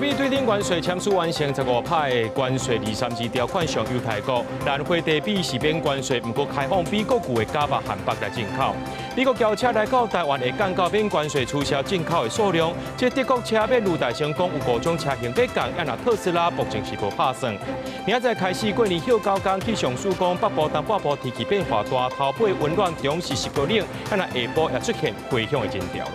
美對等關稅簽署完成15趴的關稅二三二條款上優待國，蘭花地比是免關稅，毋過開放美國舊的鴨肉漢堡來進口。美國轎車來到台灣會降到免關稅取消進口的數量。這德國車免盧大聲講有五種車型欲降，啊若特斯拉目前是無拍算。明仔載開始過年歇九工氣象署講北部、東半部天氣變化大，頭尾溫暖，中時濕閣冷，啊若下晡也出現回響的徵兆囉。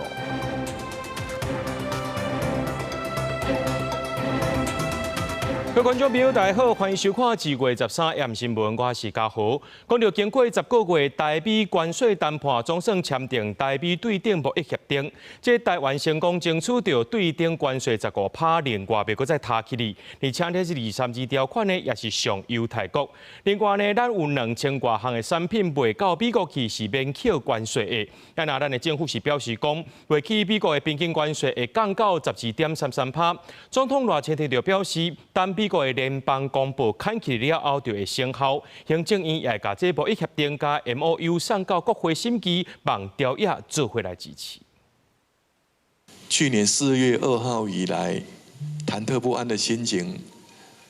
各位觀眾朋友，大家好，歡迎收看2月13 M 新聞，我是嘉豪。講著經過10個月台美關稅談判，總算簽訂台美對等貿易協定。這台灣成功爭取著對等關稅十五趴，另外袂閣再拖起哩。而且這是二三二條款呢，也是上優待國。另外呢，咱有2000外項的產品賣到美國去是免扣關稅的。啊，若咱的政府是表示講，賣去美國的平均關稅會降到12.33趴。總統賴清德就表示，等美國的聯邦公報刊起了後，就會生效。行政院也會共這貿易協定佮 MOU 送到國會審議，望朝野做伙來支持。去年4月2號以來，忐忑不安的心情，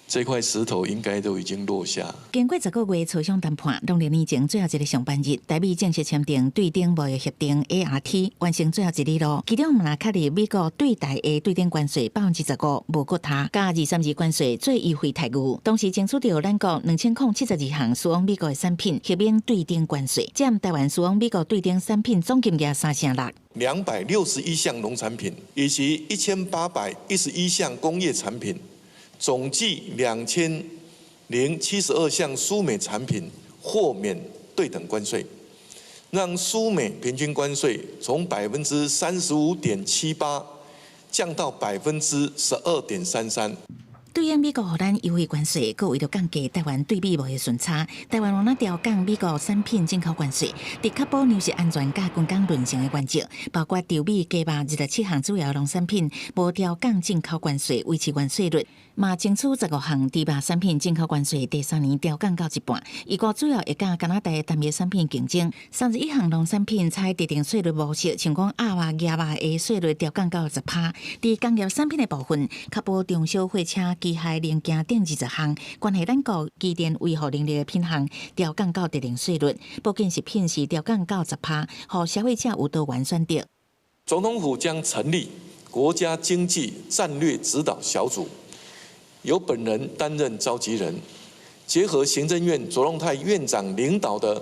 這塊石頭應該都已經落下。經過10個月磋商談判，農曆年前最後一个上班日，台美正式簽訂對等貿易協定 ART，完成最後一里路。其中嘛確立美國對台的對等關稅15%，無閣提，佮二三二關稅做優惠待遇。同時爭取著咱國2072項輸往美國的產品，豁免對等關稅，佔台灣輸往美國對等產品總金額3成6。 261項農產品以及1811項工業產品。總計2072項輸美產品豁免對等關稅，讓輸美平均關稅從35.78%降到12.33%。對應美國予咱優惠關稅，閣為著降低台灣對美貿易順差，台灣嘛調降美國產品進口關稅，佇確保糧食安全佮軍工韌性的原則，包括稻米、雞肉27項主要農產品無調降進口關稅，維持原稅率。嘛爭取15項豬肉產品進口關稅，第三年調降到一半。預估主要會佮加拿大單一產品競爭。31項農產品採特定稅率模式，像講鴨肉、鵝肉的稅率調降到10趴。佇工業產品的部分，確保中小貨車、機械零件等20項，關係咱國機電維護能力的品項調降到特定稅率。保健食品是調降到10趴，予消費者有多元選擇。總統府將成立國家經濟戰略指導小組，由本人擔任召集人，結合行政院卓榮泰院長領導的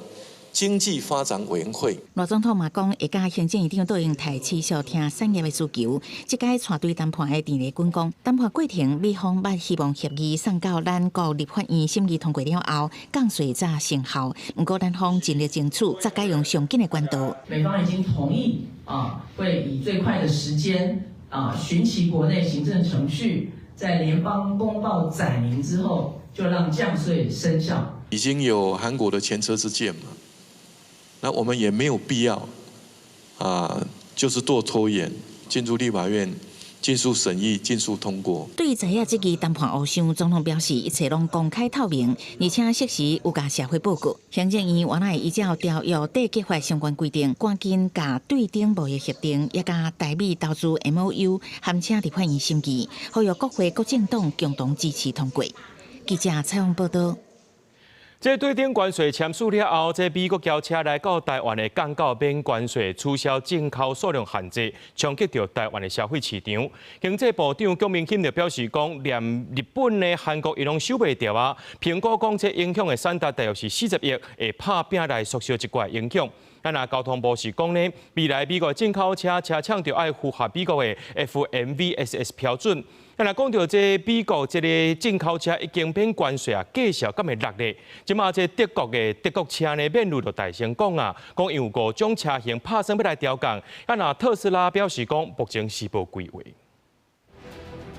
經濟發展委員會。賴總統嘛講，會佮行政院長卓榮泰持續聽產業的需求。這屆帶隊談判的鄭麗君講，談判過程美方捌希望協議送到咱國立法院審議通過了後，降稅才生效。毋過咱方盡力爭取，則改用上緊的管道。美方已經同意啊，會以最快的時間啊，循其國內行政程序，在聯邦公報載明之後，就讓降稅生效。已經有韓國的前車之鑑嘛，那我們也沒有必要啊，就是做拖延，進入立法院，盡速審議，盡速通過。對在野這個談判烏箱，總統表示一切攏公開透明，而且適時有共社會報告。行政院原來依照條約締結法相關規定，趕緊共對等貿易協定，也佮台美投資 MOU 函請立法院審議，呼籲國會各政黨共同支持通過。記者採訪報道。這對等關稅簽署了後，這美國轎車來到台灣會降到免關稅，取消進口數量限制，衝擊著台灣的消費市場。經濟部長龔明鑫就表示講，連日本的韓國伊攏守袂著啊。評估講，這影響的產值大約是40億，會拍拚來縮小這寡影響。啊，若交通部是講呢，未來美國進口車車廠就愛符合美國的 FMVSS 標準。啊，若講著這美國這个進口車已經免關稅啊，價數敢會落咧？這馬這德國的德國車呢，免路就大聲講啊，講有五種車型拍算欲來調降。啊，若特斯拉表示講，目前是無規劃。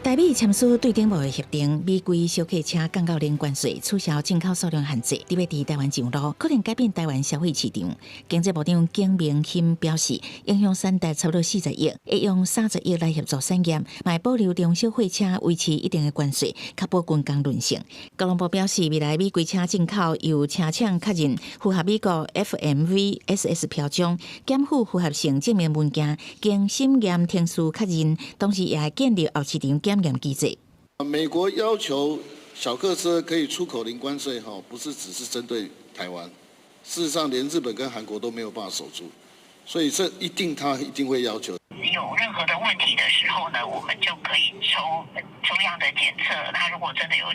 台美簽署對等貿易協定，美規小客車降到零關稅，取消進口數量限制，特別佇台灣上路，可能改變台灣消費市場。經濟部長龔明鑫表示，影響產值差不多40億，會用30億來協助產業，嘛保留中小貨車維持一定的關稅，確保軍工韌性。交通部表示，未來美規車進口由車廠確認符合美國 FMVSS 標準，檢附符合性證明文件，經審驗程序確認，同時也會建立後市場檢檢驗機制。美國要求小客車可以出口零關稅，哈，不是只是針對台灣，事實上連日本跟韓國都沒有辦法守住，所以這一定他一定會要求。有任何的問題的時候呢，我們就可以抽樣的檢測。那如果真的有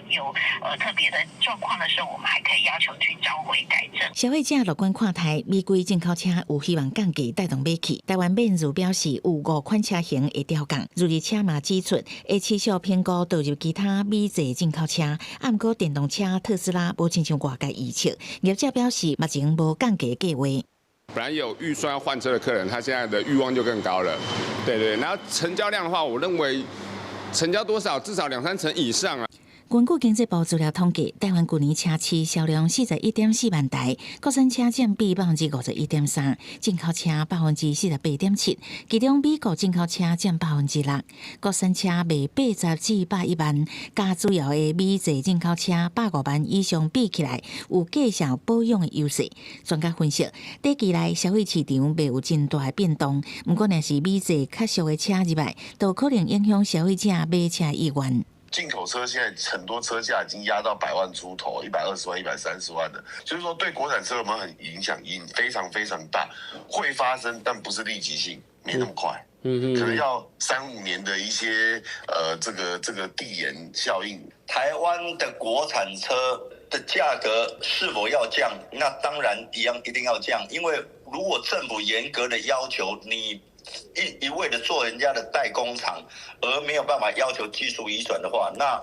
特別的狀況的時候，我們還可以要求去召回改正。消費者樂觀看待美規進口車有希望降價帶動買氣。台灣免稅表示有五款車型會調降，如日車嘛指出會持續評估導入其他美製進口車，啊，毋過電動車特斯拉無親像外界預測。業者表示目前無降價計劃。本來有預算要換車的客人，他現在的慾望就更高了。對對，然後成交量的話，我認為成交多少，至少兩三成以上啊。根據經濟部資料統計，台灣舊年車市銷量41.4萬台，國產車佔比51.3%，進口車48.7%，其中美國進口車佔6%，國產車賣80至101萬，佮主要的美製進口車105萬以上比起來，有價數保養的優勢。專家分析，短期內消費市場袂有真大的變動，毋過若是美製較俗的車入來，都可能影響消費者買車意願。進口車現在很多車價已經壓到百萬出頭，120萬、130萬的，就是說對國產車有沒有很影響？影非常非常大，會發生，但不是立即性，沒那麼快，可能要三五年的一些這個遞延效應。台灣的國產車的價格是否要降？那當然一樣一定要降，因為如果政府嚴格的要求你一味的做人家的代工廠，而沒有辦法要求技術移轉的話，那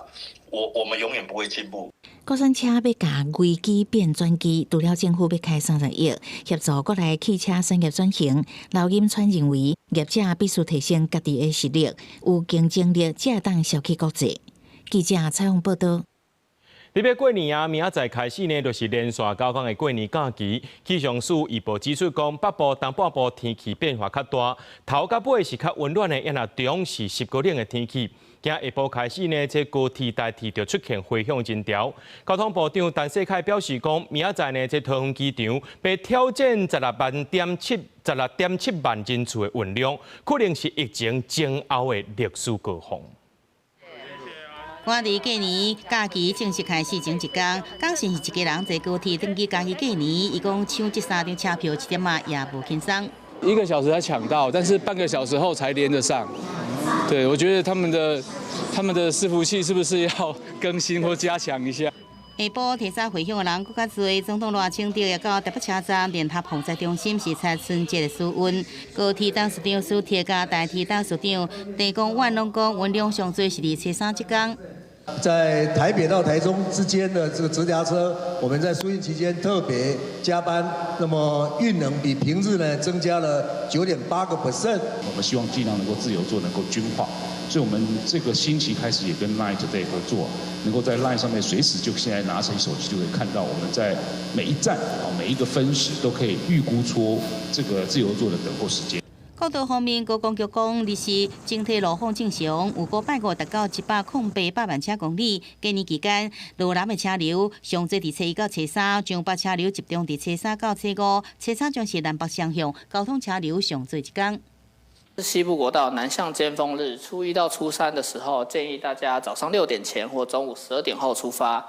我們永遠不會進步。國產車欲共危機變轉機，除了政府欲開30億協助國內汽車產業轉型，劉金川認為業者必須提升家己的實力，有競爭力才會當銷去國際。記者採訪報道。特別過年啊，明仔載開始呢，就是連續9天的過年假期。氣象署預報指出，講北部、東半部天氣變化較大，頭佮尾是較溫暖的，抑若中是濕閣冷的天氣。今下晡開始呢，這高鐵台鐵就出現回響人潮。交通部長陳世凱表示講，明仔載呢，這桃園機場欲挑戰16.7萬人次的運量，可能是疫情前後的歷史高峰。趕佇過年假期正式開始前一工，港是一家人坐高鐵轉去嘉義過年，伊講搶這三張車票一點仔也無輕鬆。一個小時才搶到，但是半個小時後才連得上。對，我覺得他們的伺服器是不是要更新或加強一下？下晡提早回鄉的人閣較濟，總統賴清德也到台北車站聯合防災中心視察春節的疏運。高鐵董事長蘇鐵佮台鐵董事長鄭光遠攏講，運量上濟是佇初三這工。在台北到台中之間的這個直達車，我們在疏運期間特別加班，那麼運能比平日呢增加了9.8%。我們希望盡量能夠自由座能夠均化，所以我們這個星期開始也跟 Line Today 合作，能夠在 Line 上面隨時就現在拿起手機就可以看到我們在每一站啊每一個分時都可以預估出這個自由座的等候時間。國道方面，高工局講，日時整體路況正常，預估拜五達到108萬車公里。過年期間，羅南的車流上濟佇初一到初三，彰北車流集中佇初三到初五，初三將是南北雙向交通車流上濟一工。西部國道南向尖峰日，初一到初三的時候，建議大家早上6點前或中午12點後出發。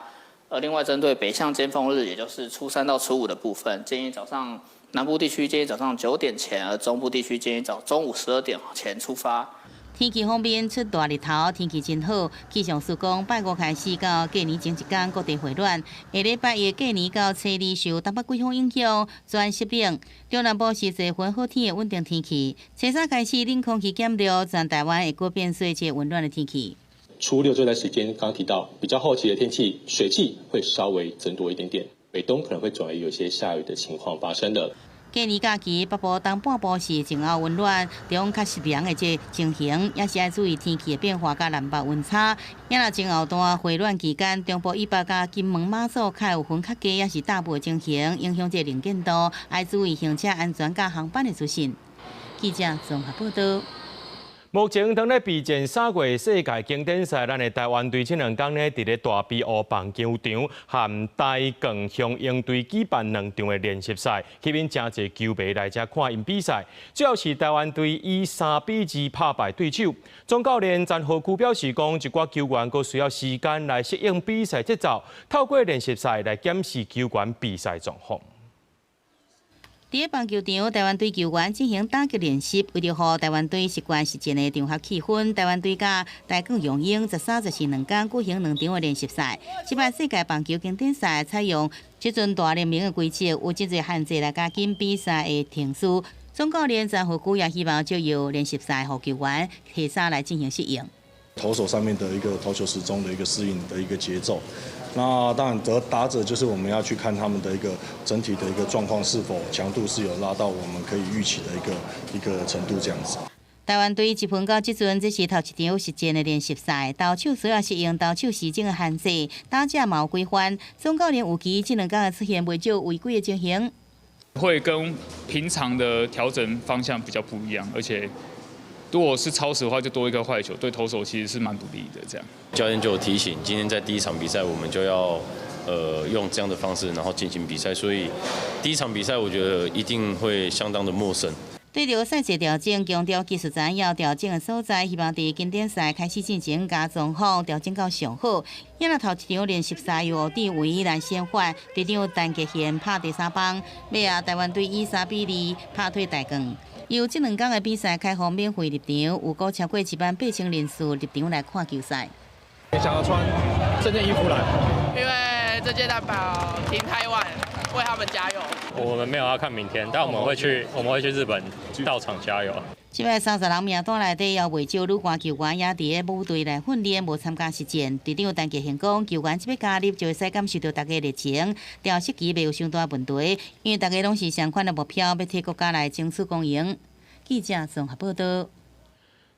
而另外針對北向尖峰日，也就是初三到初五的部分，建議早上南部地區建議早上9點前，而中部地區建議早中午12點前出發。天氣方面出大日頭，天氣真好。氣象署講，拜五開始到過年前一工，各地回暖。下禮拜一過年到初二受東北季風影響，轉濕冷。中南部是濟雲好天的穩定天氣。初三開始，冷空氣減弱，全台灣會閣變做這溫暖的天氣。初六這段時間，剛剛提到比較後期的天氣，水汽會稍微增多一點點，北東可能會轉為有些下雨的情況發生的。過年假期，北部東半部是晴後溫暖，中較濕涼的這情形，也是愛注意天氣的變化佮南北溫差。也若前後段回暖期間，中部以北佮金門馬祖較有雲較低，也是大霧的情形，影響這能見度，愛注意行車安全佮航班的資訊。記者綜合報道。目前當咧備戰3月世界經典賽，咱的台灣隊這兩工呢，佇咧大埤湖棒球場和台鋼雄鷹隊舉辦兩場的練習賽，吸引誠濟球迷來遮看𪜶比賽。最後是台灣隊以3比2拍敗對手。總教練陳浩區表示講，一寡球員閣需要時間來適應比賽節奏，透過練習賽來檢視球員比賽狀況。佇棒球場，台灣隊球員進行打擊練習，為著予台灣隊習慣實戰的場合氣氛，台灣隊佮台鋼雄鷹13、14兩工舉行兩場的練習賽。這擺世界棒球經典賽採用這陣大聯盟的規則，有真濟限制來加緊比賽的程序。總教練陳浩區也希望藉由練習賽，予球員提早來進行適應。投手上面的一個投球時鐘的一個適應的一個節奏。那當然得打者就是我們要去看他們的一個整體的一個狀況是否強度是有拉到我們可以預期的一個程度這樣子。台灣隊一分到這陣，這是頭一場實戰的練習賽，投手需要適應投手時鐘的限制，打者嘛有規範。總教練預期這兩工會出現袂少違規的情形。會跟平常的調整方向比較不一樣，而且如果是超時的話，就多一個壞球，對投手其實是蠻不利的。這樣，教練就有提醒，今天在第一場比賽，我們就要用這樣的方式，然後進行比賽。所以第一場比賽，我覺得一定會相當的陌生。對著賽制調整，強調技術層要調整的所在，希望佇經典賽開始進前，共狀況調整到上好。也若頭一場練習賽由吳志偉來先發，隊長陳傑憲拍第三棒，尾仔台灣隊以3比2拍退台鋼。由這兩工的比賽開放免費入場，有閣超過1萬8千人次入場來看球賽。想要穿這件衣服來，因為這屆代表挺台灣，為他們加油。我們沒有要看明天，但我們會去日本到場加油。這擺30人名單內底，有袂少女籃球員也佇咧母隊來訓練，無參加實戰。隊長陳傑憲講，球員這擺加入就會使感受著大家熱情，調適期袂有傷大問題，因為大家攏是相款的目標，欲替國家來爭取光榮。記者綜合報道。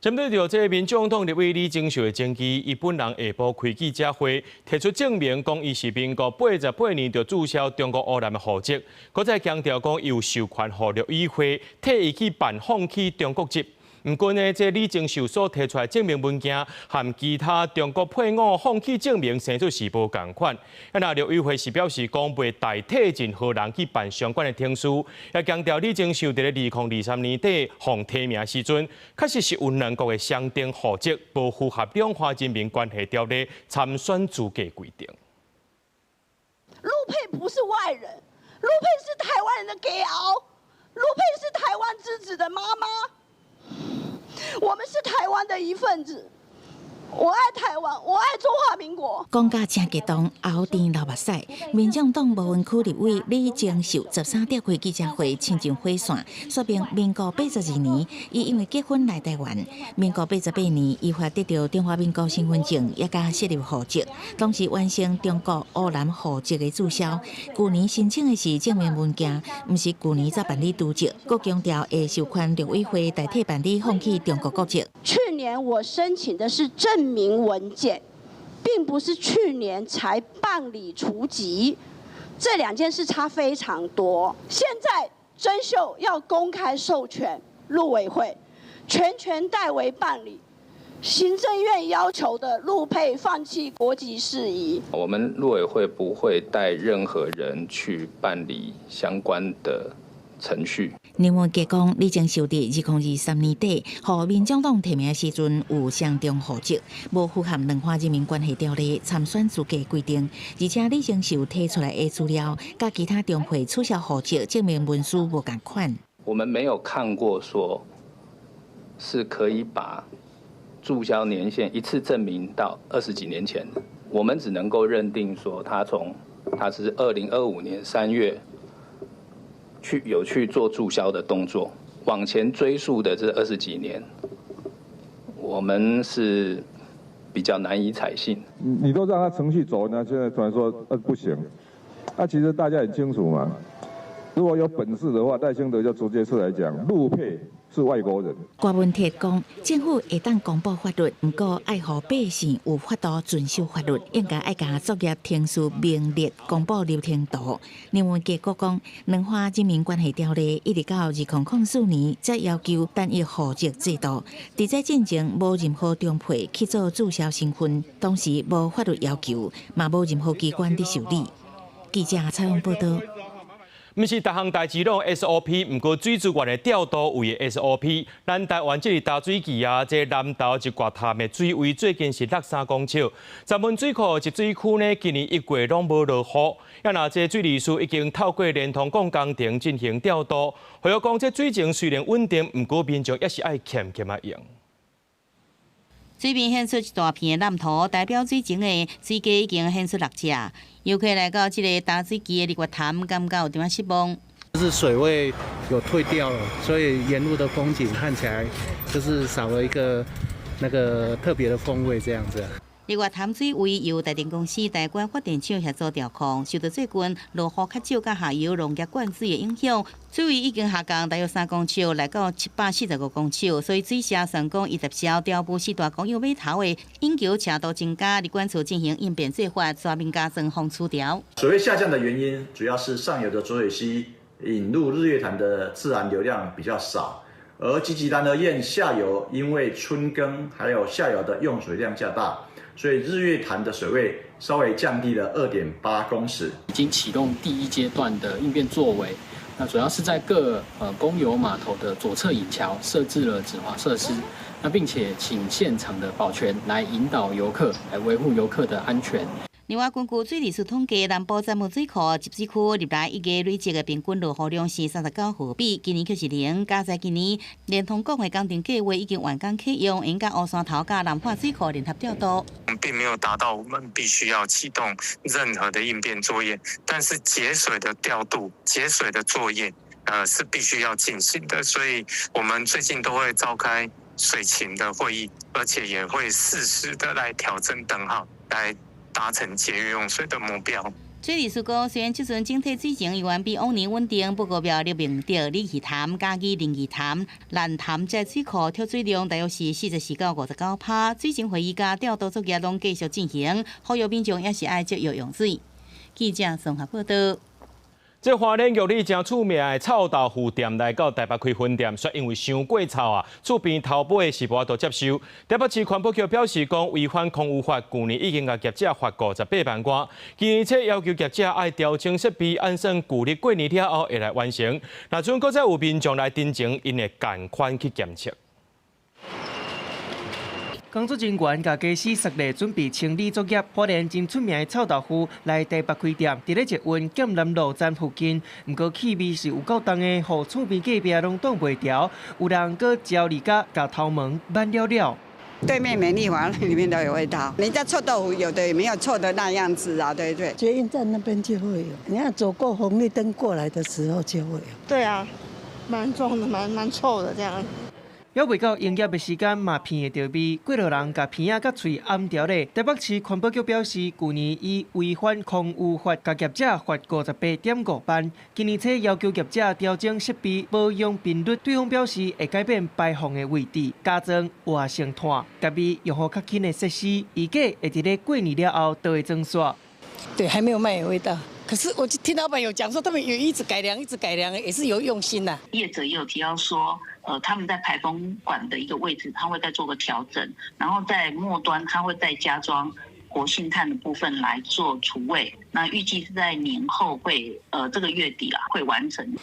針對著這民眾黨立委李鍾秀的爭議，伊本人下晡開記者會，提出證明，講伊是民國88年就註銷中國烏蘭的戶籍，閣再強調講伊有授權予陸委會替伊去辦放棄中國籍。毋過呢，這李鍾秀所提出來證明文件，和其他中國配偶放棄證明生出是無仝款。啊，那陸委會是表示講袂代替任何人去辦相關的程序，也強調李鍾秀佇咧2023年底予提名時陣，確實是有兩國的雙重戶籍，無符合兩岸人民關係條例參選資格規定。陸配不是外人，陸配是台灣人的驕傲，陸配是台灣之子的媽媽。我們是台灣的一份子，我愛台灣，我愛中華民國。講甲誠激動，喉甜流目屎。民眾黨無分區立委李鍾秀13召開記者會，親像火線，說明民國82年，伊因為結婚來台灣。民國88年，依法得著中華民國身份證，也佮設立戶籍，同時完成中國烏蘭戶籍的註銷。舊年申請的是證明文件，毋是舊年才辦理除籍。閣強調會授權陸委會代替辦理放棄中國國籍。去年我申請的是證明文件，並不是去年才辦理除籍，這兩件事差非常多。現在貞秀要公開授權陸委會全權代為辦理行政院要求的陸配放棄國籍事宜。我們陸委會不會帶任何人去辦理相關的程序。林文傑講，李鍾秀佇2023年底，予民眾黨提名的時陣有雙重戶籍，無符合兩岸人民關係條例參選資格規定。而且李鍾秀提出來的資料，佮其他中配取消戶籍證明文書無仝款。我們沒有看過說是可以把註銷年限一次證明到20幾年前的，我們只能夠認定說他從他是2025年3月去有去做註銷的動作，往前追溯的這20幾年，我們是比較難以採信。你都讓他程序走，那現在突然說不行，那其實大家很清楚嘛。如果有本事的話，賴清德就直接出來講，陸配是外國人。郭文鐵講，政府會當公布法律，毋過愛予百姓有法度遵守法律，應該愛共作業程序明列公布流程圖。林文傑閣講，軟化人民關係條例一直到2004年才要求單一戶籍制度，佇這進前無任何中配去做註銷身份，當時無法律要求，嘛無任何機關佇受理。記者採訪報道。毋是逐項代誌攏 SOP，毋過水資源的調度有伊 SOP。咱台灣這个淡水區啊，這南投日月潭的水位最近是落3公尺。鏨文水庫集水區呢，今年一月攏無落雨。啊，若這水利署已經透過連通港工程進行調度。呼籲講，這水情雖然穩定，毋過民眾也是愛儉儉仔用。水面現出一大片的藍塗，代表水情的水雞已經現出六隻。遊客來到這个淡水區的日月潭，感覺有點仔失望。就是水位有退掉了，所以沿路的風景看起來就是少了一個那個特別的風味，這樣子。日月潭水位由台電公司大觀發電廠協助調控，受到最近落雨較少、佮下游農業灌水的影響，水位已經下降大約3公尺，來到745公尺。所以水社宣講，伊特銷調布四大公有碼頭的引橋斜度增加，入管處進行應變做法，全面加裝防潮條。水位下降的原因，主要是上游的濁水溪引入日月潭的自然流量比較少，而集集攔河堰下游因為春耕還有下游的用水量較大。所以日月潭的水位稍微降低了2.8公尺，已經啟動第一階段的應變作為。那主要是在各公有碼頭的左側引橋設置了止滑設施，那並且請現場的保全來引導遊客，來維護遊客的安全。另外，根據水利署統計，南部鏨文水庫集水區入來一月累積的平均落雨量是39毫米，今年卻是零。佳哉今年連通港的工程計劃已經完工啟用，應佮烏山頭佮南化水庫聯合調度。並沒有達到我們必須要啟動任何的應變作業，但是節水的調度、節水的作業，是必須要進行的。所以我們最近都會召開水情的會議，而且也會適時的來調整燈號，來達成節約用水的目標。水利署講，雖然這陣整體水情猶原比往年穩定，不過苗栗明德、鯉魚潭、嘉義林魚潭、蘭潭這水庫蓄水量大約是44到59%。水情會議佮調度作業攏繼續進行，呼籲民眾也是愛節約用水。記者綜合報道。這花蓮玉里誠出名的臭豆腐店來到台北開分店，卻因為傷過臭啊，厝邊頭尾是無法度接受。台北市環保局表示講，違反空污法，舊年已經共業者罰58萬外，今年起要求業者愛調整設備，按算舊曆過年了後會來完成。若準閣再有民眾來陳情，𪜶會仝款去檢測。工作人員共家私實力準備清理作業，花蓮真出名的臭豆腐來台北開店，佇咧捷運劍南路站附近。毋過氣味是有夠重的，予厝邊隔壁攏擋袂牢，有人閣焦慮甲共頭毛挽了了。對面美麗華裡面都有味道，人家臭豆腐有的也沒有臭的那樣子啊，對不對？捷運站那邊就會有，你看走過紅綠燈過來的時候就會有。對啊，蠻重的，蠻臭的這樣。猶未到營業的時間，嘛鼻會著味，幾落人共鼻仔佮喙掩牢咧。台北市環保局表示，舊年以違反空污法，共業者罰58.5萬。今年起要求業者調整設備保養頻率，對方表示會改變排放的位置，加裝活性炭，共味用予較輕的設施，預計會佇咧過年了後就會裝煞。對，還沒有賣有味道。可是我就聽老闆有講說，他們有一直改良，一直改良，也是有用心的。業者也有提到說，他們在排風管的一個位置，他會再做個調整，然後在末端他會再加裝活性炭的部分來做除味。那預計是在年後會，這個月底啦會完成。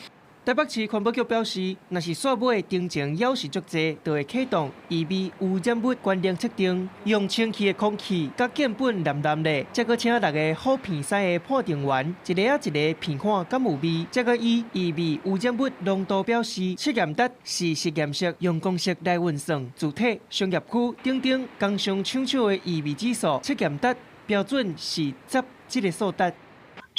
台北市環保局表示，若是煞尾陳情猶是足濟，就會啟動異味污染物權能測定，用清氣的空氣佮見本藍藍咧，才閣請六个好鼻師的判定員，一个仔一个鼻看敢有味，才閣以異味污染物濃度表示測驗值是實驗室用公式來運算，住宅、商業區等等工廠廠廠的異味指數測驗值標準是十這个數值。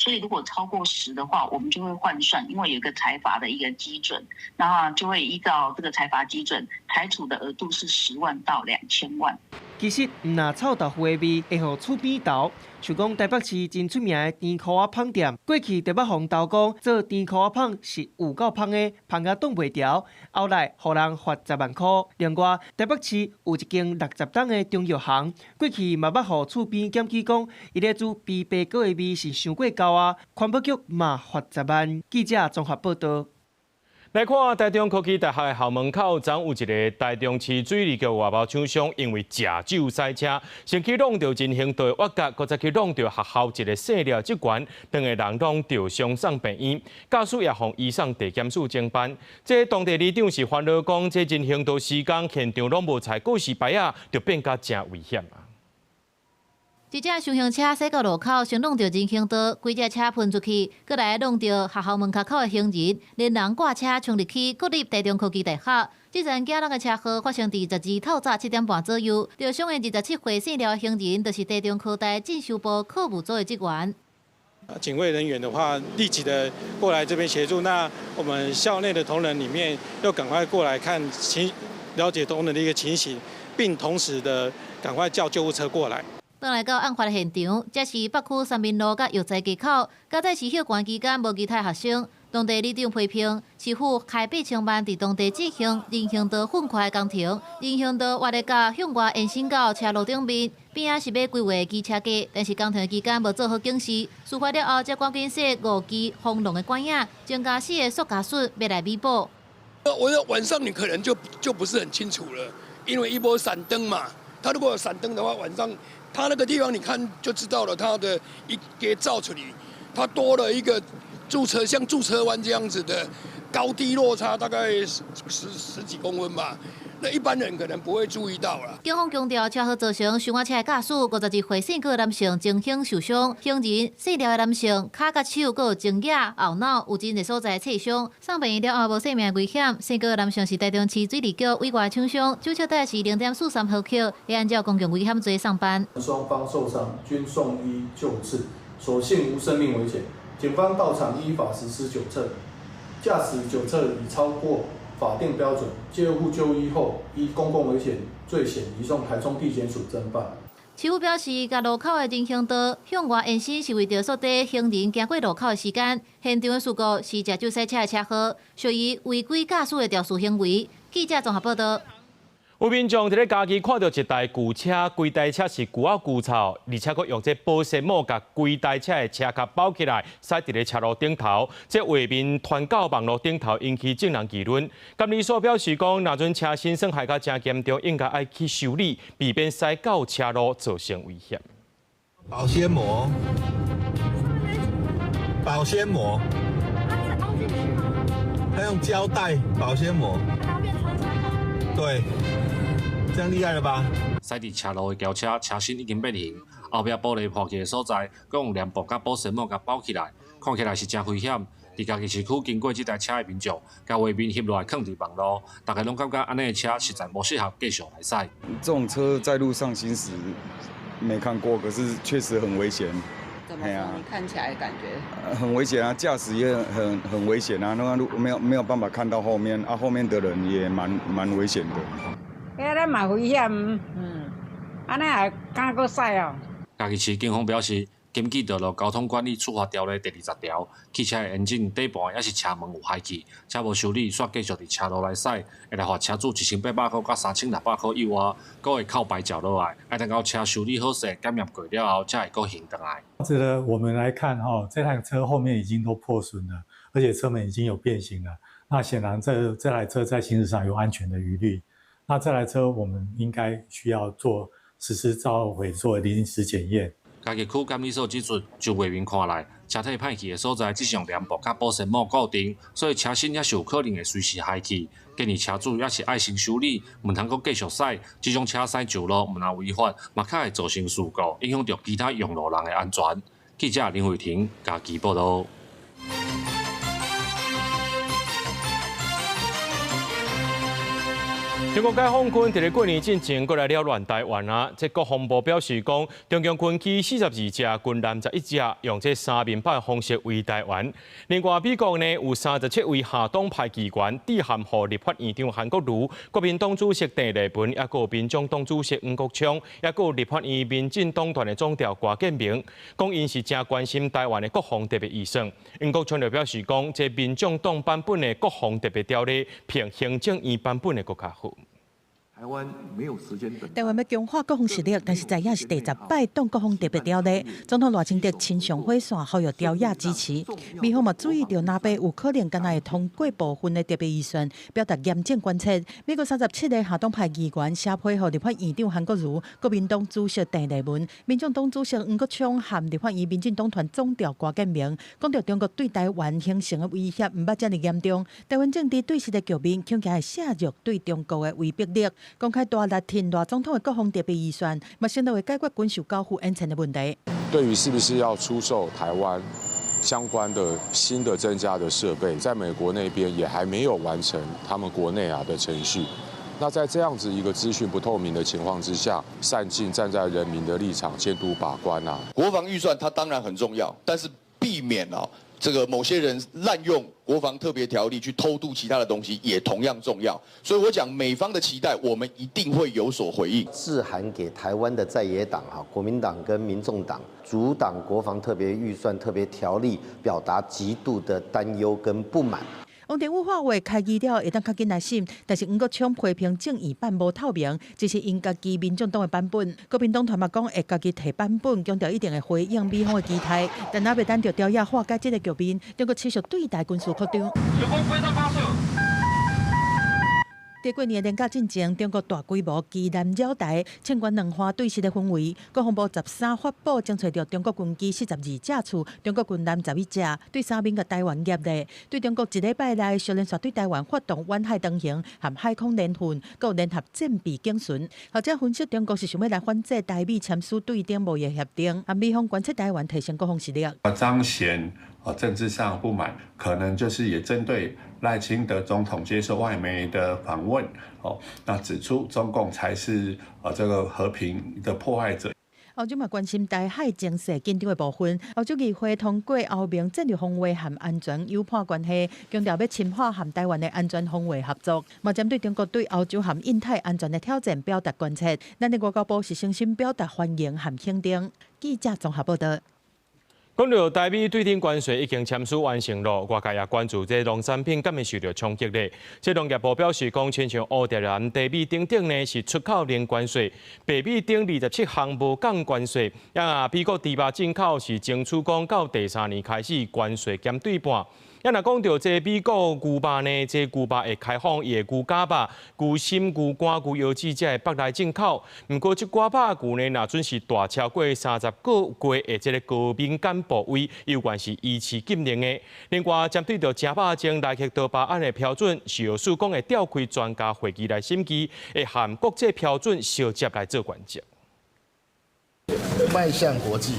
所以如果超過十的話，我們就會換算，因為有一個裁罰的一個基準，然後就會依照這個裁罰基準，裁處的額度是10萬到2000萬。其實毋若臭豆腐的味會予厝邊投，像講台北市真出名的甜箍仔麭店，過去就捌予投講做甜箍仔麭是有夠芳的，芳甲擋袂牢，後來予人罰10萬箍。另外，台北市有一間60冬的中藥行，過去嘛捌予厝邊檢舉講，伊咧煮枇杷膏的味是傷過厚啊，環保局嘛罰10萬。記者綜合報道。來看台中科技大學的校門口，昨有一个台中市水利局外包廠商，因為食酒駛車，先去挵著人行道的挖角，閣再去挵著學校一个細粒職員，兩个人攏著傷送病院，駕駛也予移送地檢署偵辦。這當地里長是煩惱講，這人行道施工現場攏無採告示牌仔，就變甲誠危險啊！一隻箱型車駛到路口，先挵著人行道，規隻車噴出去，閣來挵著學校門口口的行人，連人掛車衝入去國立台中科技大學。這場驚人的車禍發生佇12透早7點半左右，著傷的27歲姓廖的行人，就是台中科大進修部課務組的職員。警衛人員的話，立即的過來這邊協助。那我們校內的同仁裡面，又趕快過來看情，了解同仁的一個情形，並同時的趕快叫救護車過來。轉來到案發的現場，這是北區三民路佮藥材街口。較早時休館期間無其他學生，當地里長批評市府開8000萬佇當地進行人行道分塊工程，人行道挖咧到向外延伸到車路頂面，邊仔是欲規劃機車街，但是工程期間無做好警示，事發了後才趕緊設5支防狼的管影，增加四个塑膠筍欲來彌補。我說晚上你可能就不是很清楚了，因為一波閃燈嘛，他如果有閃燈的話，晚上。他那個地方你看就知道了，他的一給造出來，他多了一個駐車，像駐車彎這樣子的高低落差大概十幾公分吧。那一般人可能不會注意到啦。警方強調，車禍造成傷車的駕駛52歲姓郭男性輕傷受傷，行人姓廖的男性跤佮手閣有前額後腦有真濟所在切傷，送病院了後無性命危險。姓郭的男性是台中市水利局委外廠商，酒測值是0.43毫克，會按照公共危險罪送辦。雙方受傷均送醫救治，所幸無生命危險。警方到場依法實施酒測，駕駛酒測已超過法定標準，救護就醫後，依公共危險罪嫌移送台中地檢署偵辦。市府表示，共路口的人行道向外延伸，是為著縮短行人經過路口的時間。現場的事故是食酒駛車的車禍，屬於違規駕駛的肇事行為。記者綜合報道。有民眾佇咧家己看著一台舊車，規台車是舊啊舊臭，而且閣用這保鮮膜共規台車的車殼包起來，駛佇咧車路頂頭。這畫面傳到網路頂頭，引起眾人議論。監理所表示講，若陣車身損害較誠嚴重，應該愛去修理，避免駛到車路造成危險。保鮮膜，保鮮膜，他用膠帶保鮮膜，對。這樣厲害了吧？駛佇車路的轎車，車身已經變形，後壁玻璃破去的所在，閣用簾布佮保鮮膜共包起來，看起來是誠危險。佇嘉義市區經過這台車的民眾，共畫面翕落來囥佇網路，大家攏感覺按呢的車實在無適合繼續來駛。這種車在路上行駛沒看過，可是確實很危險。怎麼說？你看起來感覺很危險啊，駕駛也很危險啊，那個路沒有辦法看到後面啊，後面的人也蠻危險的。欸，咱嘛危險，按呢也敢閣駛哦。嘉義市警方表示，根據道路交通管理處罰條例第20條，汽車的引擎底盤抑是車門有害去，車無修理，煞繼續佇車路來駛，會來罰車主1800箍到3600箍以外，閣會扣牌照落來，愛等到車修理好勢，檢驗過了後，才會閣還轉來。這個我們來看哈，這台車後面已經都破損了，而且車門已經有變形了。那顯然這台車在行駛上有安全的疑慮。那這台車我們應該需要做實施召回做臨時檢驗。嘉義區監理所指出，就畫面看來，車體歹去的所在只是用簾布佮保鮮膜固定，所以車身也是有可能會隨時害去。建議車主也是愛先修理，毋通閣繼續駛。這種車駛上路，毋但違法，嘛較會造成事故，影響著其他用路人的安全。記者林慧婷嘉義報導。中國解放軍佇咧過年進前，閣來擾亂台灣啊！這國防部表示講，中共軍機42隻，軍艦11隻，用這三面炮方式圍台灣。另外，美國呢有37位下黨派議員致函予立法院長韓國瑜、國民黨主席鄭麗文，抑閣民眾黨主席黃國昌，抑閣立法院民進黨團的總召郭建明，講𪜶是誠關心台灣的國防特別預算。黃國昌就表示講，這民眾黨版本的國防特別條例，比行政院版本的閣較好。台灣沒有時間等。台灣欲強化國防實力，但是這也是第10擺動國防特別條例。總統賴清德親上火線，呼籲朝野支持。美方嘛注意著哪邊有可能敢若會通過部分的特別預算，表達嚴正關切。美國37個下黨派議員寫批予立法院長韓國瑜、國民黨主席鄭麗文、民眾黨主席黃國昌和立法院民進黨團總召郭建明，講著中國對台灣形成的威脅毋捌遮爾嚴重。台灣政治對峙的局面，恐驚會削弱對中國的威逼力。公開大力挺賴總統的國防特別預算，嘛承諾會解決軍售交付延遲的問題。對於是不是要出售台灣相關的新的增加的設備，在美國那邊也還沒有完成他們國內啊的程序。那在這樣子一個資訊不透明的情況之下，善盡站在人民的立場監督把關啊。國防預算它當然很重要，但是避免啊這個某些人濫用國防特別條例去偷渡其他的東西，也同樣重要。所以我講美方的期待，我們一定會有所回應。致函給台灣的在野黨哈，國民黨跟民眾黨阻擋國防特別預算特別條例，表達極度的擔憂跟不滿。王定宇喊話開議了，會當較緊來審，但是黃國昌批評政院版無透明，這是𪜶家己民眾黨的版本。國民黨團嘛講會家己提版本，強調一定會回應美方的期待，但猶未等著朝野化解這個局面，中國持續對台軍事擴張。佇過年連假進前，中國大規模機艦繞台，衝懸兩岸對峙的氛圍。國防部13發布偵揣著中國軍機42架次，中國軍艦11隻，對三面共台灣攑咧。對中國一禮拜內相連續對台灣發動遠海飛行和海空聯訓，閣有聯合戰備警巡。學者分析，中國是想欲來反制台美簽署對等貿易協定，和美方關切台灣提升國防實力。彰顯政治上不滿，可能就是也針對賴清德總統接受外媒的訪問，哦，那指出中共才是這個和平的破壞者。歐洲嘛關心台海情勢緊張的部分，歐洲議會通過歐盟戰略防衛和安全友伴關係，強調欲深化和台灣的安全防衛合作，嘛針對中國對歐洲和印太安全的挑戰表達關切。咱的外交部是誠心表達歡迎和肯定。記者綜合報道。講著台美對等關稅已經簽署完成咯，外界也關注這農產品敢會受著衝擊咧。這農業部表示講，親像烏特蘭、茶米等等呢，是出口零關稅；白米等27項無降關稅。啊，美國豬肉進口是爭取講到第三年開始關稅減對半。啊，若講著這美國牛肉呢，這牛肉會開放伊的牛絞肉、牛心、牛肝、牛腰子這个腹內進口。毋過這寡肉牛呢，若準是大超過30個月的這个高敏感部位，猶原是維持禁令的。另外，針對著食肉前萊克多巴胺的標準，食藥署講會召開專家會議來審議，會和國際標準相接來做原則。邁向國際。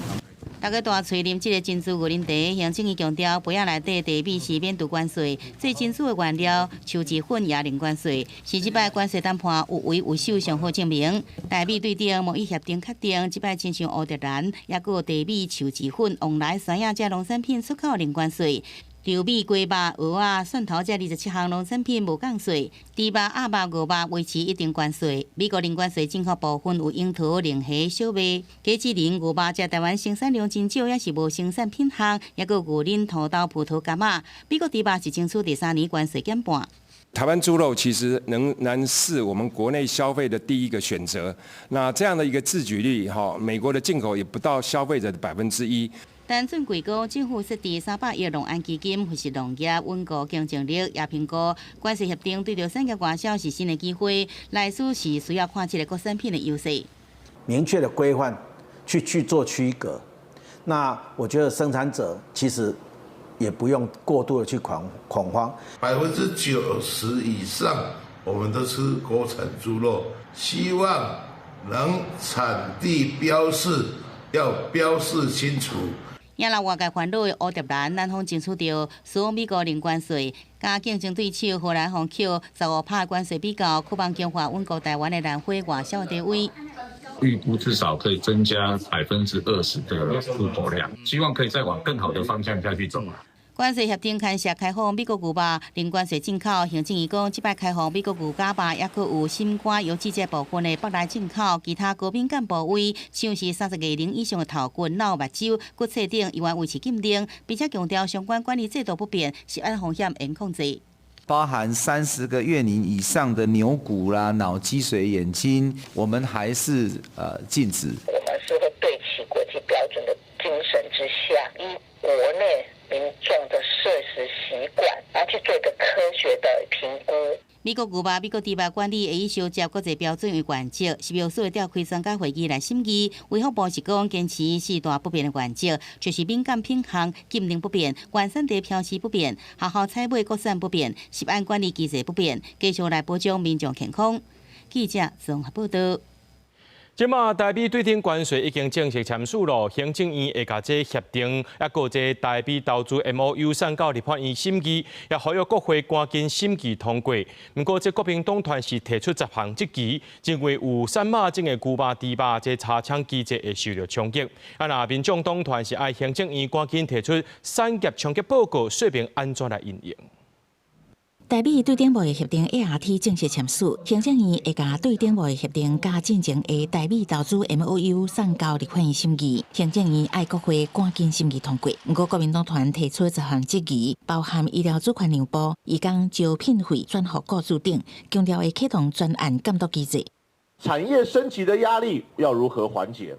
逐家大喙啉這个珍珠牛奶茶，行政院強調，杯仔內底茶米是免除關稅，做珍珠的原料樹脂粉也零關稅，是這擺關稅談判有為有守上好證明。台美對等貿易協定確定，這擺親像烏特蘭，抑閣有茶米、樹脂粉、旺來、山野這農產品出口零關稅。稻米、雞肉、蚵仔、蒜頭這27項農產品無降稅，豬肉、鴨肉、牛肉維持一定關稅。美國零關稅進口部分有櫻桃、龍蝦、小麥、果子狸、牛肉，這台灣生產量真少，抑是無生產品項，抑閣牛奶、土豆、葡萄柑仔。美國豬肉是爭取第三年關稅減半。台灣豬肉其實仍然是我們國內消費的第一個選擇。那這樣的一個自給率，哈，美國的進口也不到消費者的1%。陳俊貴講，政府設置300億農安基金，或是農業穩固競爭力，也評估關稅協定對著產業外銷是新的機會，內需是需要看這个國產品的優勢。明確的規範去做區隔，那我覺得生產者其實也不用過度的去恐慌。 90%以上，我們都吃國產豬肉，希望能產地標示要標示清楚。也讓外界煩惱的烏蝶蘭，南方爭取著輸往美國零關稅，佮競爭對手荷蘭予扣15%關稅比較，渴望強化穩固台灣的蘭花外銷地位。預估至少可以增加20%的出口量，希望可以再往更好的方向下去走。關稅協定牽涉開放美國牛肉零關稅進口，行政院講這擺開放美國牛絞肉，抑閣有心肝油脂這部分的腹內進口，其他高敏感部位，像是30月齡以上的頭骨、腦、目睭、骨髓等，猶原維持禁令，並且強調相關管理制度不變，食安風險嚴控制。包含30個月齡以上的牛骨啦、腦脊髓、眼睛，我們還是禁止。我們是會對齊國際標準的精神之下，依國內民眾的攝食習慣，來去做一個科學的評估。美國牛肉、美國豬肉管理會以收集國際標準為原則，食藥署會召開專家會議來審議。衛福部是講堅持四大不變的原則，就是敏感品項禁令不變，原產地標示不變，學校採買國產不變，食安管理機制不變，繼續來保障民眾健康。記者綜合報道。這馬台美對等關稅已經正式簽署咯，行政院會共這協定，抑閣這台美投資 MOU 送到立法院審議，也呼籲國會趕緊審議通過。毋過，這國民黨團是提出十項質疑，認為有瘦肉精的牛肉、豬肉這查槍機制會受著衝擊。啊，若民眾黨團是愛行政院趕緊提出產業衝擊報告，說明按怎來應用。台美對等貿易協定 ART 正式簽署，行政院會共對等貿易協定佮進前的台美投資 MOU 送交立法院審議，行政院愛國會趕緊審議通過。毋過國民黨團提出十項質疑，包含醫療主權讓步、移工招聘費轉予雇主等，強調會啟動專案監督機制。產業升級的壓力要如何緩解？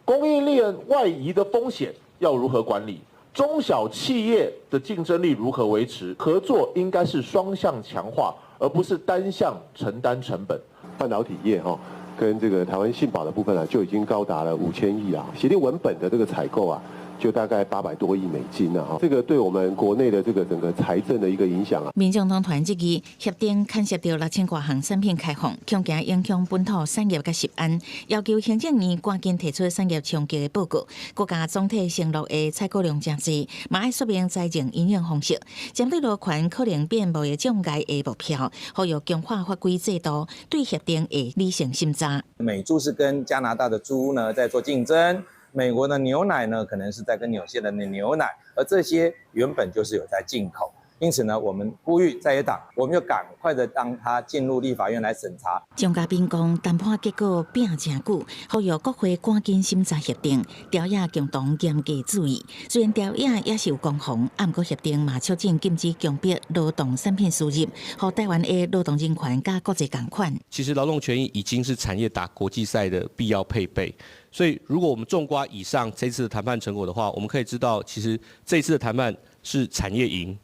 供應鏈外移的風險要如何管理？中小企業的競爭力如何維持？合作應該是雙向強化，而不是單向承擔成本。半導體業哈，跟這個台灣信保的部分啊，就已經高達了5000億啊。協定文本的這個採購啊，就大概800多億美金啦，哈，這個對我們國內的這個整個財政的一個影響啊。民眾黨團質疑協定牽涉著6000外項產品開放，恐驚影響本土產業佮食安，要求行政院趕緊提出產業衝擊的報告。國家總體承諾的採購量誠濟，嘛愛說明財政因應方式，針對勞權可能變貿易障礙的目標，呼籲強化法規制度，對協定會理性審查。美豬是跟加拿大的豬呢在做競爭。美國的牛奶呢，可能是在跟紐西蘭的牛奶，而這些原本就是有在進口，因此呢，我們呼籲在野黨，我們就趕快的讓它進入立法院來審查。張家斌講，談判結果拼誠久，呼籲國會趕緊審查協定，朝野共同嚴格注意。雖然朝野也是有攻防，毋過協定嘛促進禁止強迫勞動產品輸入，予台灣的勞動人權佮國際仝款。其實勞動權益已經是產業打國際賽的必要配備。所以，如果我們縱觀以上這次的談判成果的話，我們可以知道，其實這次的談判是產業贏，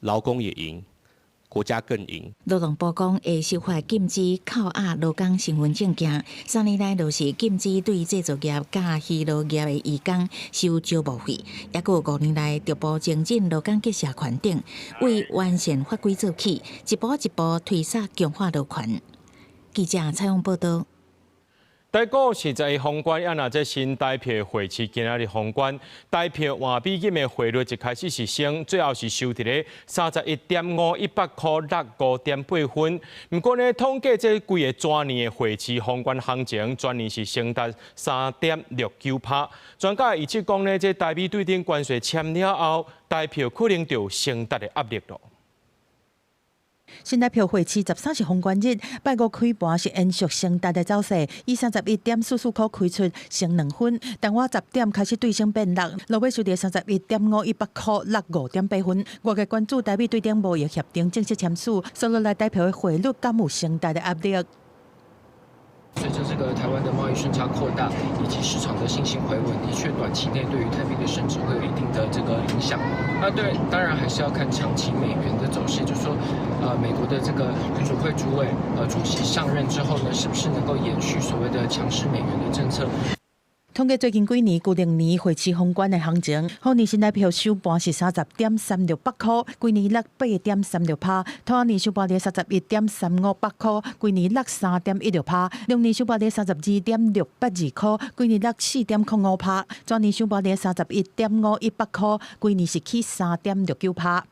勞工也贏，國家更贏。勞動部講會修法禁止扣押勞工身份證件，3年來落實禁止對製造業佮漁撈業的移工收招募費，抑閣5年來逐步精進勞工結社權等，為完善法規做起，一步一步推捒強化勞權。記者採訪報導。台股實在封關，啊若這新台幣匯市今仔日封關，台幣換美金的匯率一開始是升，最後是收佇咧31.518箍65.8分。毋過呢，統計這規個全年的匯市封關行情，全年是升達3.69%。專家預測講呢，這台美對等關稅簽了後，台票可能就有升值的壓力囉。新台票匯市13是封關日，拜五開盤是延續升值的走勢，以31.44箍開出升2分，但我10點開始對升變落，落尾收佇31.518箍65.8分。外界關注台美對等貿易協定正式簽署，所以來台票的匯率敢有升值的壓力？隨着這個台灣的貿易順差擴大，以及市場的信心回穩，的確短期內對於台幣的升值會有一定的這個影響。那對，當然還是要看長期美元的走勢，就是說，美國的這個聯準會主委主席上任之後呢，是不是能夠延續所謂的強勢美元的政策？統計最近幾年，舊曆年匯市封關的行情，虎年新台票收盤是30.36百箍，規年落8.36%；兔仔年收盤佇31.35百箍，規年落3.16%；龍年收盤佇32.682箍，規年落4.05%；蛇年收盤佇31.51百箍，規年是起3.69%。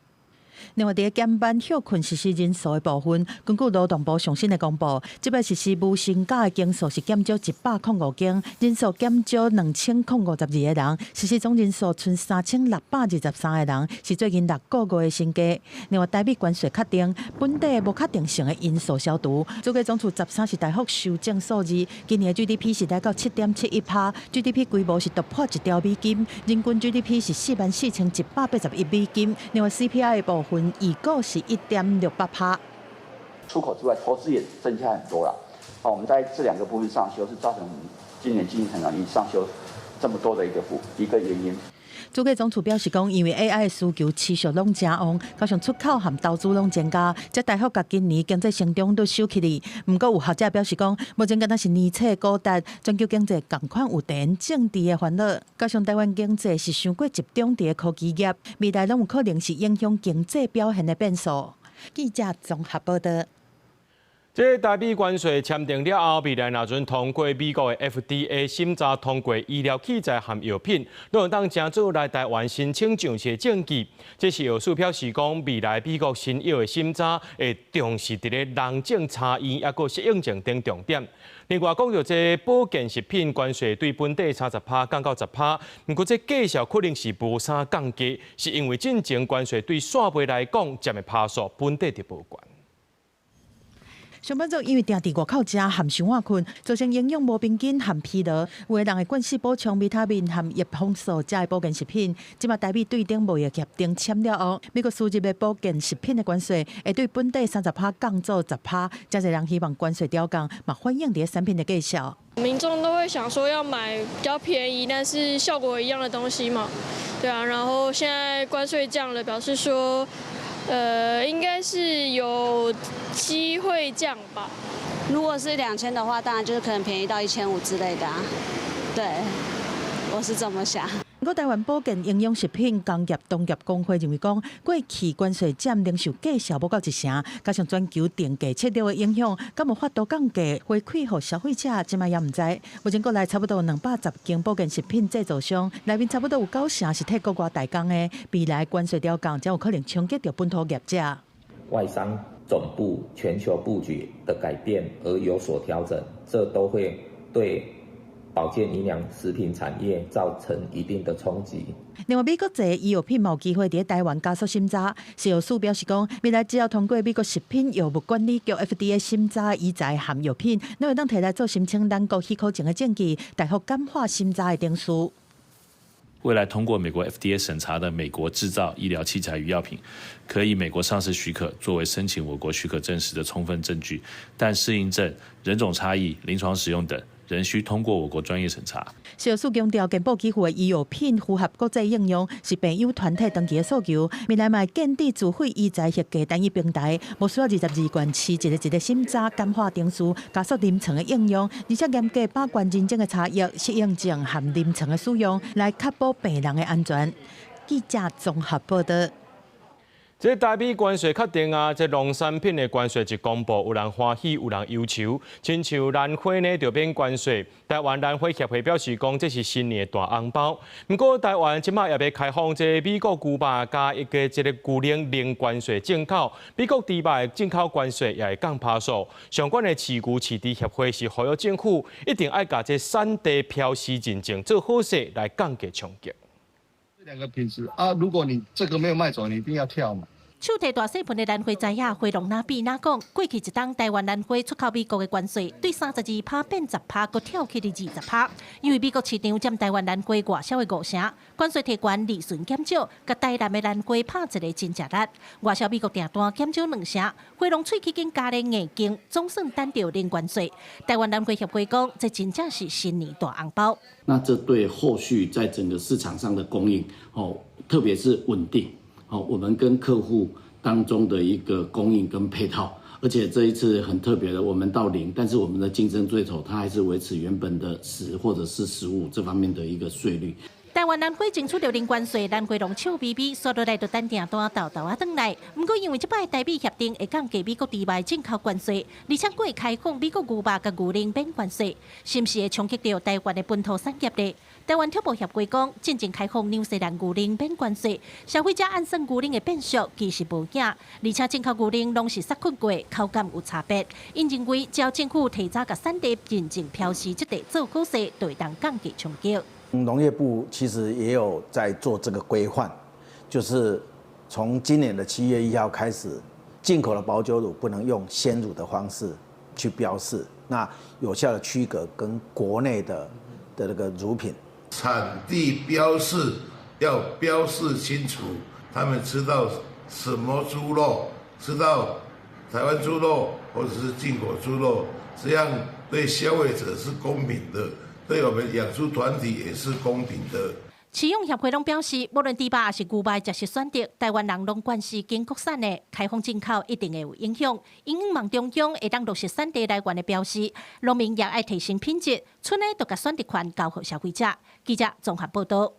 另外，佇減班歇睏實施人數的部分，根據勞動部上新的公布，這擺實施無薪假的間數是減少105間，人數減少2052個人，實施總人數賰3623個人，是最近6個月的新低。另外，台美關稅確定，本地無確定性的因素消除。主計總處13是大幅修正數字，今年的 GDP 是來到7.71%，GDP 規模是突破1兆美金，人均 GDP 是44,181美金。另外 CPI 的部分預估是1.68%。出口之外，投資也增加很多了。好，我們在這兩個部分上修，是造成我們今年經濟成長率上修這麼多的一個原因。主計總處表示講，因為 AI 的需求持續攏誠旺，加上出口和投資攏增加，才大幅共今年經濟成長率收起來。毋過有學者表示講，目前敢若是年初高達，全球經濟仝款有地緣政治的煩惱，加上台灣經濟是傷過集中佇科技業，未來攏有可能是影響經濟表現的變數。記者綜合報道。這台美關稅簽訂了後，未來若準通過美國的 FDA 審查通過醫療器材和藥品，攏會當成做來台灣申請上市的證據。這是藥師表示講，未來美國新藥的審查會重視佇咧人種差異，抑閣適應症等重點。另外，講著這保健食品關稅對本地30%降到10%，毋過這價數可能是無啥降低，是因為進前關稅對線賣來講佔的趴數本底就無懸。上班族因為定佇外口食含傷晚睏，造成營養無平均含疲勞。有的人會慣勢補充維他命含葉黃素遮的保健食品。這馬台美對等貿易協定簽了後，美國輸入的保健食品的關稅會對本地30%降做10%。誠濟人希望關稅調降，嘛反映佇產品的價數。民眾都會想說要買比較便宜，但是效果一樣的東西嘛，對啊。然後現在關稅降了，表示說，應該是有機會降吧。如果是2000的話，當然就是可能便宜到1500之類的啊。對，我是這麼想。不過台灣保健營養食品工業同業公會認為講，過去關稅佔零售價數無夠一成，加上全球定價策略的影響，敢有法度降價回饋予消費者，這馬也毋知。目前國內差不多210間保健食品製造商，內面差不多有九成是替國外代工的。未來關稅調降，將有可能衝擊著本土業者。外商總部全球布局的改變而有所調整，這都會對保健營養食品產業造成一定的衝擊。另外，美國製醫藥品嘛有機會佇台灣加速審查。食藥署表示講，未來只要通過美國食品藥物管理局 FDA 審查醫材含藥品，攏會當提來做申請咱國許可證的證據，大幅簡化審查的程序。未來通過美國 FDA 審查的美國製造醫療器材與藥品，可以美國上市許可作為申請我國許可證時的充分證據，但適應症、人種差異、臨床使用等，仍需通過我國專業審查。食藥署強調，健保給付的醫藥品符合國際應用，是病友團體長期的訴求。未來嘛會建置自費醫材核價單一平台，無需要22縣市一個一個審查簡化程序，加速臨床的應用，而且嚴格把關認證的差異、適應症和臨床的使用，來確保病人的安全。記者綜合報道。這台美關稅確定啊，這農產品的關稅一公布，有人歡喜，有人憂愁。親像蘭花呢，就免關稅。台灣蘭花協會表示講，這是新年的大紅包。毋過台灣這馬也欲開放這美國牛肉佮一個這個牛奶零關稅進口，美國豬肉的進口關稅也會降趴數。相關的飼牛飼豬協會是呼籲政府一定愛共這產地標示認證做好勢來降低衝擊。這兩個品質啊，如果你這個沒有賣走，你一定要跳嘛。手提大細盆的蘭花知影，花農哪比哪講，過去一冬台灣蘭花出口美國的關稅對32%變10%，閣跳起佇20%。因為美國市場佔台灣蘭花外銷的五成，關稅提懸，利潤減少，共台南的蘭花拍一個真食力。外銷美國訂單減少兩成，花農喙齒緊咬咧硬撐，總算等著零關稅。台灣蘭花協會講，這真正是新年大紅包。那這對後續在整個市場上的供應，哦，特別是穩定。哦，我們跟客戶當中的一個供應跟配套，而且這一次很特別的，我們到零，但是我們的競爭對手他還是維持原本的10或者是15這方面的一個稅率。台灣蘭花徵取著零關稅，蘭花農笑眯眯，煞落來就等訂單沓沓仔轉來。毋過因為這擺台美協定會降低美國豬肉進口關稅，而且閣會開放美國牛肉佮牛奶免關稅，是毋是會衝擊著台灣的本土產業呢？台灣鐵部協會講，進前開放紐西蘭牛奶免關稅，消費者按算牛奶會變俗，其實無影，而且進口牛奶攏是殺菌過，口感有差別。𪜶認為，只要政府提早共產地認證標示這塊做好勢，就會當降低衝擊。農業部其實也有在做這個規範，就是從今年的7月1號開始，進口的保久乳不能用鮮乳的方式去標示，那有效的區隔跟國內的那個乳品。產地標示要標示清楚，他們知道什麼豬肉，知道台灣豬肉或者是進口豬肉，這樣對消費者是公平的。對我們養豬團體也是公平的。飼養協會攏表示，無論豬肉抑是牛肉，食食選擇，台灣人攏慣勢經國產的，開放進口一定會有影響。𪜶望中央會當落實產地來源的標示，農民也愛提升品質，賰的就共選擇權交予消費者。記者綜合報道。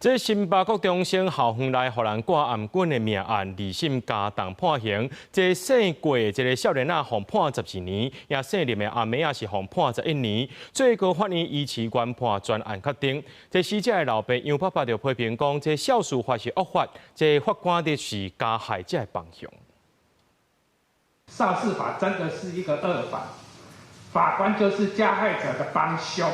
這新北國中生校園內予人掛頷頸的命案，二審加重判刑。這姓郭的這个少年仔予判12年，也姓林的阿妹仔是予判11年。最高法院維持原判全案確定。這死者的老爸楊伯伯就批評講，這少司法是惡法，這法官就是加害者的幫兇。少司法真的是一個惡法，法官就是加害者的幫兇。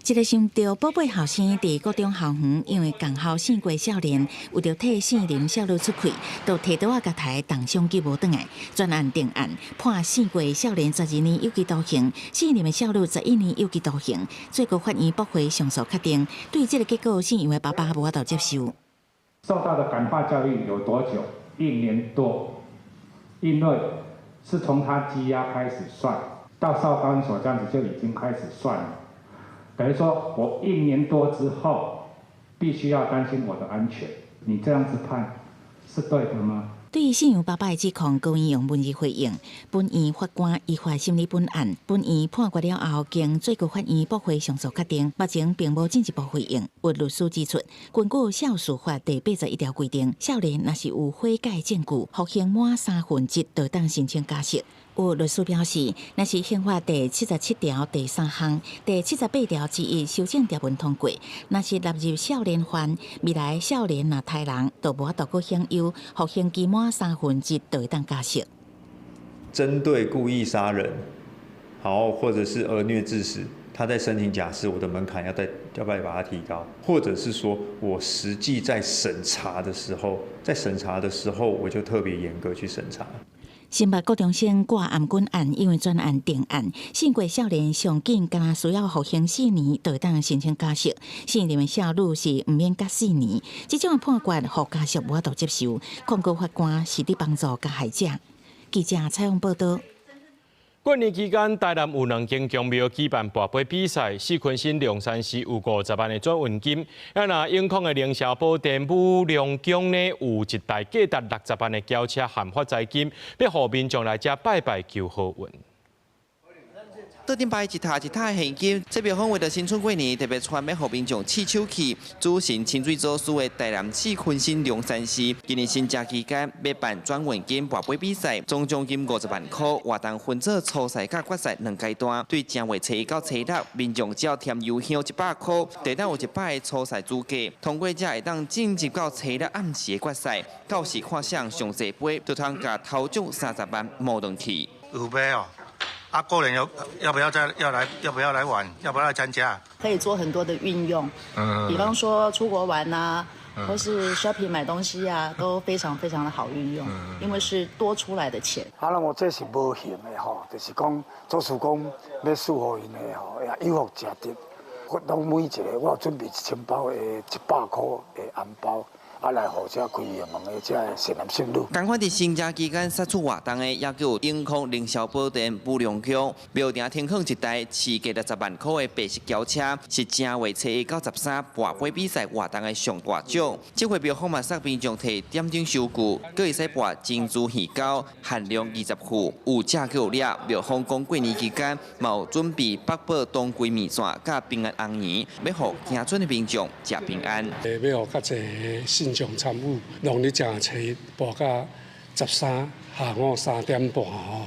一个想著寶貝後生佇國中校園，因為仝校姓郭少年，為著替姓林少女出氣，就提刀仔共刣，重傷救無轉來。全案定案，判姓郭少年12年有期徒刑，姓林的少女11年有期徒刑。最高法院駁回上訴決定，對這个結果，姓楊的爸爸無法度接受。受到的感化教育有多久？一年多，因為是從他羈押開始算，到少管所這樣子就已經開始算了。等於說我一年多之後，必須要擔心我的安全。你這樣子判是對的嗎？對於姓楊爸爸的指控，高院用文字回應。本院法官依法審理本案，本院判決了後，經最高法院駁回上訴決定，目前並無進一步回應。有律師指出，根據少司法第81條規定，少年若是有悔改證據，服刑滿三分之一，就當申請假釋。有律師表示，若是刑法第77條第3項、第78條之1修正條文通過，若是納入少年犯，未來少年若刣人，就無法度閣享有服刑期滿三分之一就會當假釋。針對故意殺人，好，或者是兒虐致死，他在申請假釋，我的門檻要再要不要把它提高？或者是說我實際在審查的時候，在審查的時候，我就特別嚴格去審查。新北國中生掛頷頸案，因為全案定案，姓郭少年上緊敢若需要服刑四年，就會當申請假釋。姓林的少女是毋免監四年。這種判決，予家屬無法度接受，控告法官是佇幫助加害者。記者採訪報道。過年期間，台南有兩間宮廟舉辦跋杯比賽，四坤新龍山寺有50萬的轉運金，啊若永康的靈霄寶殿武龍宮呢，有一台價值60萬的轎車含發財金，欲予民眾來遮拜拜求好運。桌頂擺一疊一疊的現金，這廟方為著新春過年特別出面予民眾試手氣。主神清水祖師的台南市坤新龍山寺，今年新正期間欲辦轉運金跋杯比賽，總獎金50萬塊，活動分做初賽佮決賽兩階段。對正月初一到初六，民眾只要添油香100塊，就會當有100个初賽資格。通過者會當晉級到初六暗時的決賽，到時看誰上濟杯，就通共頭獎30萬摸轉去。有杯哦。啊，過年要不要再要來要不要來玩？要不要來參加？可以做很多的運用，比方說出國玩啊，或是 shopping 買東西啊，都非常非常的好運用，因為是多出來的錢。啊，那我這是無形的吼，就是講祖師公欲賜予𪜶的吼，也有福食得。我攏每一个我有準備1000包的100塊的紅包，啊來予遮開門的遮善男信女。仝款佇新正期間殺出活動的，也閣有永康凌霄寶殿舞龍宮廟埕停放一台市價60萬箍的白色轎車，是正月初一到十三跋杯比賽活動的上大獎。這回廟方嘛，送民眾提點燈收據，閣會使跋珍珠魚鉤，限量20副，有食閣有掠。廟方講過年期間，嘛有準備八寶當歸麵線佮平安紅圓，欲予行春的民眾食平安。欲予較濟信眾參與，農曆正月初一跋到13，下午3點半吼，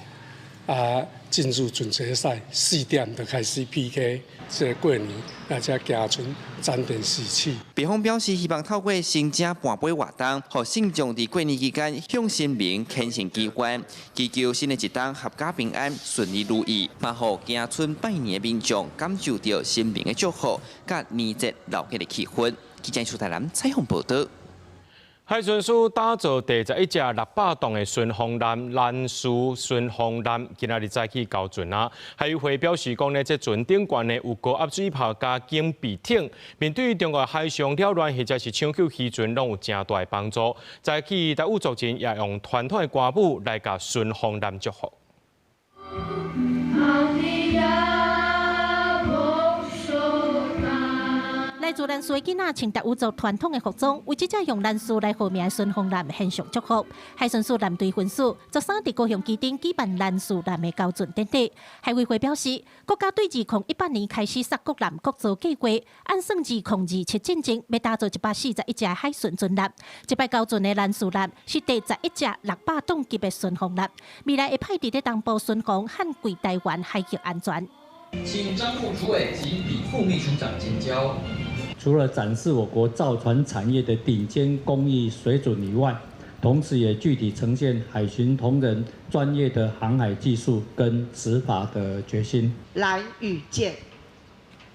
啊進入準決賽，4點就開始 PK，這個過年來遮行春沾點喜氣。廟方表示，希望透過新正跋杯活動，予信眾佇過年期間向神明虔誠祈願，祈求新的一冬闔家平安、順利如意，嘛予行春拜年的民眾感受著神明的祝福，佮年節熱鬧的氣氛。記者蘇台南採訪報導。海巡署打造第11隻600噸的順風艦蘭嶼順風艦，今仔日早起交船啊！海委會表示講呢，這船頂懸呢有高壓水炮佮警備艇，面對中國海上擾亂或者是搶救漁船，攏有誠大的幫助。早起達悟族人也用傳統的歌舞來共順風艦祝福。來自蘭嶼的囡仔穿達悟族傳統的服裝，為這隻用蘭嶼來號名的順風艦獻上祝福。海巡署艦隊分署13佇高雄機場舉辦蘭嶼艦的交船典禮。海委會表示，國家對2018年開始殺國艦國造計劃，按算2027進前欲打造141隻海巡船艦。這擺交船的蘭嶼艦是第11隻600噸級的順風艦，未來會派佇咧東部巡防，捍衛台灣海域安全。請張副主委及李副秘書長監交。除了展示我國造船產業的頂尖工藝水準以外，同時也具體呈現海巡同仁專業的航海技術跟執法的決心。蘭嶼艦，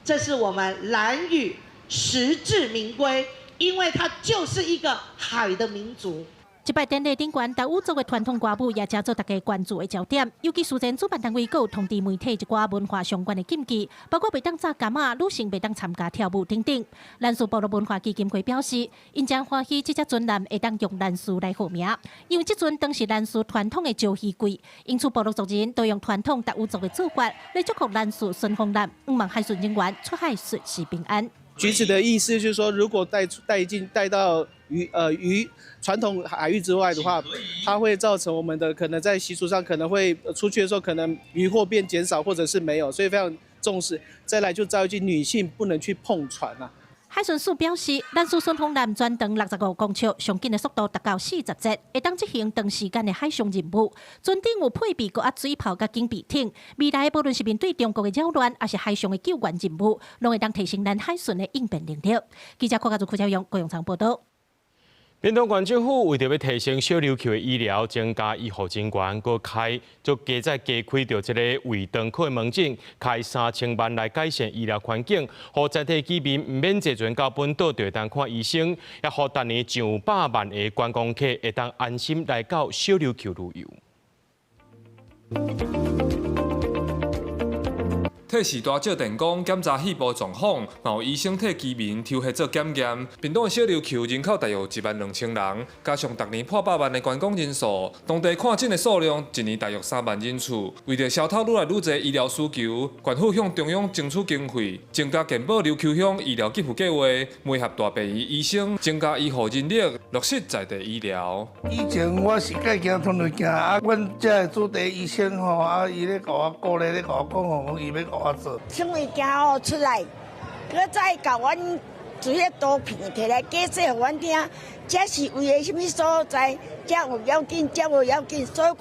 這是我們蘭嶼實至名歸，因為它就是一個海的民族。這擺典禮頂懸，達悟族的傳統歌舞也成做大家關注的焦點。尤其事前主辦單位閣有通知媒體一寡文化相關的禁忌，包括袂當紮柑仔、女性袂當參加跳舞等等。蘭嶼部落文化基金會表示，𪜶誠歡喜這隻船艦會當用蘭嶼來號名，因為這船當是蘭嶼傳統的招魚櫃，因此部落族人都用傳統達悟族的做法來祝福蘭嶼順風艦，向望海巡人員出海順時平安。橘子的意思就是說，如果帶帶進帶到魚傳統海域之外的話，它會造成我們的可能在習俗上可能會出去的時候，可能漁獲變減少或者是沒有，所以非常重視。再來就造一句女性不能去碰船啊。海巡署表示，蘭嶼順風艦全長65公尺，上緊的速度達到40節，會當執行長時間的海上任務。船頂有配備高壓水炮佮警備艇，未來無論是面對中國的擾亂，抑是海上的救援任務，攏會當提升咱海巡的應變能力。記者郭家祖、柯超勇、高永昌報導。屏東縣政府為著欲提升小琉球的醫療，增加醫護人員，閣開就加載加開著這個胃腸科的門診，開3000萬來改善醫療環境，予在地居民毋免坐船到本島就會當看醫生，也予逐年上百萬個觀光客會當安心來到小琉球旅遊。替序大照電光檢查肺部狀況，嘛有醫生替居民抽血做檢驗。屏東的小琉球人口大約1萬2千人，加上逐年破百萬的觀光人數，當地看診的數量一年大約3萬人次。為著消透愈來愈濟醫療需求，縣府向中央爭取經費，增加健保琉球鄉醫療給付計劃，媒合大病院醫生，增加醫護人力，落實在地醫療。以前我是家行吞胃鏡，啊，阮遮的主治醫生吼，啊，伊咧共我鼓勵咧共我講吼，講伊欲共我做。穿胃鏡哦出來，閣再共阮做彼圖片提來解釋予阮聽，這是為的啥物所在，這有要緊，這無要緊，所以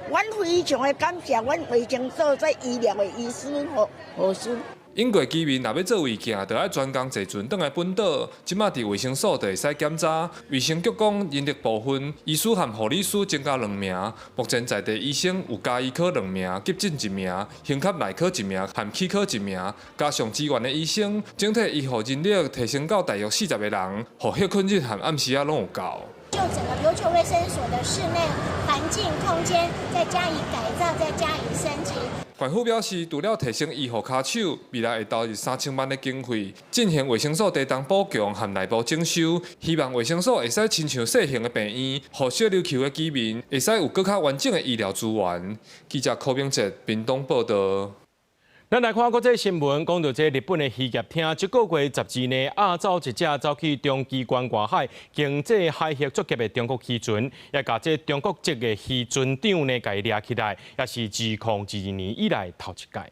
阮非常的感謝阮衛生所這醫療的醫師和護士。英國居民若欲做胃鏡，就愛專工坐船轉來本島。這馬佇衛生所就會使檢查。衛生局講，人力部分，醫師和護理師增加兩名。目前在地醫生有家醫科兩名，急診一名，胸腔內科一名，和齒科一名，加上支援的醫生，整體醫護人力提升到大約40個人，予歇睏日和暗時仔攏有夠。就整個琉球衛生所的室內環境空間，再加以改造，再加以升級。縣府表示，除了提升醫護跤手，未來會投入3000萬的經費進行衛生所地層補強和內部整修，希望衛生所會使親像細型的病院，予小琉球的居民會使有閣較完整的醫療資源。記者柯明哲屏東報導。咱來看國際新聞，講到這日本的漁業廳，這個月12日，押走一隻走去長崎灣外海經濟海域作業的中國漁船，也共這中國籍的漁船長呢，共伊掠起來，也是自2022年以來頭一擺。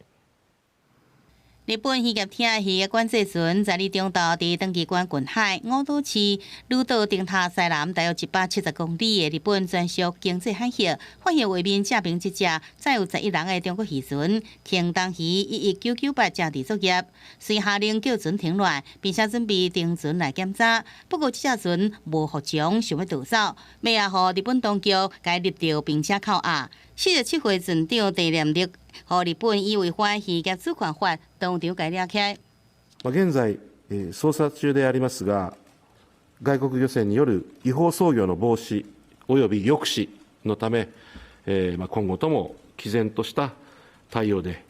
日本漁業廳漁業管制船12日中晝佇長崎縣近海五島市呂島頂頭西南大約170公里的日本專屬經濟海域，發現畫面正爿這隻載有11人的中國漁船，停東魚11998正佇作業，隨下令叫船停落來，並且準備登船來檢查。不過這隻船無服從，想欲逃走，尾仔予日本當局共入釣並且扣押。47歲船長鄭念力，予日本以違反漁業主權法當場共掠起來。現在捜査中でありますが、外國漁船による違法操業の防止及び抑止のため、今後とも毅然とした対応で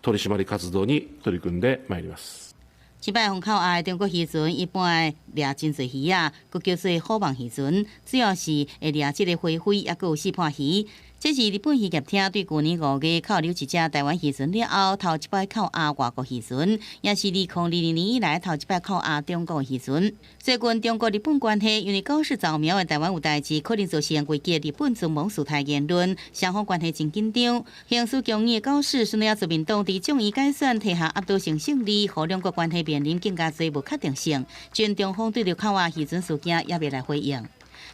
取締り活動に取り組んでまいります。這擺予扣押的中國漁船一般會掠真濟魚仔，閣叫做虎網漁船，主要是會掠這个花飛，抑閣有四盤魚。這是日本漁業廳對舊年5月扣留一隻台灣漁船了後，頭一擺扣押外國漁船，也是2022年以來頭一擺扣押中國漁船。最近中國日本關係因為高市早苗的台灣有代誌，可能造成危及日本存亡事態言論，雙方關係真緊張。形勢強硬的高市，孫仔自民黨佇眾議改選提下壓倒性勝利，予兩國關係面臨更加濟無確定性。前中方對著扣押漁船事件也未來回應。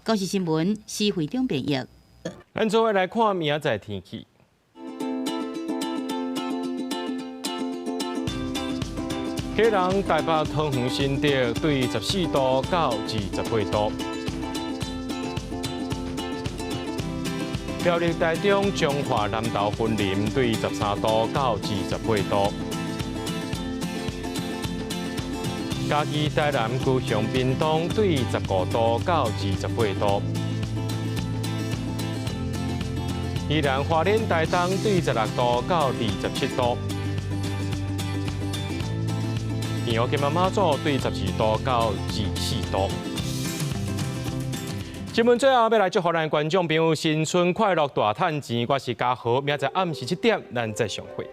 公視新聞施會長編譯。咱做伙來看明仔載天氣。基隆、台北、桃園、新竹對14度到28度。苗栗、台中、彰化、南投、雲林對13度到28度。嘉義、台南、高雄、屏東對15度到28度。宜蘭、花蓮、台東對16度到27度，澎湖、金門、馬祖對12度到24度。新聞最後欲來祝福咱觀眾朋友新春快樂，大趁錢。我是嘉豪，明仔載暗時7點，咱再相會。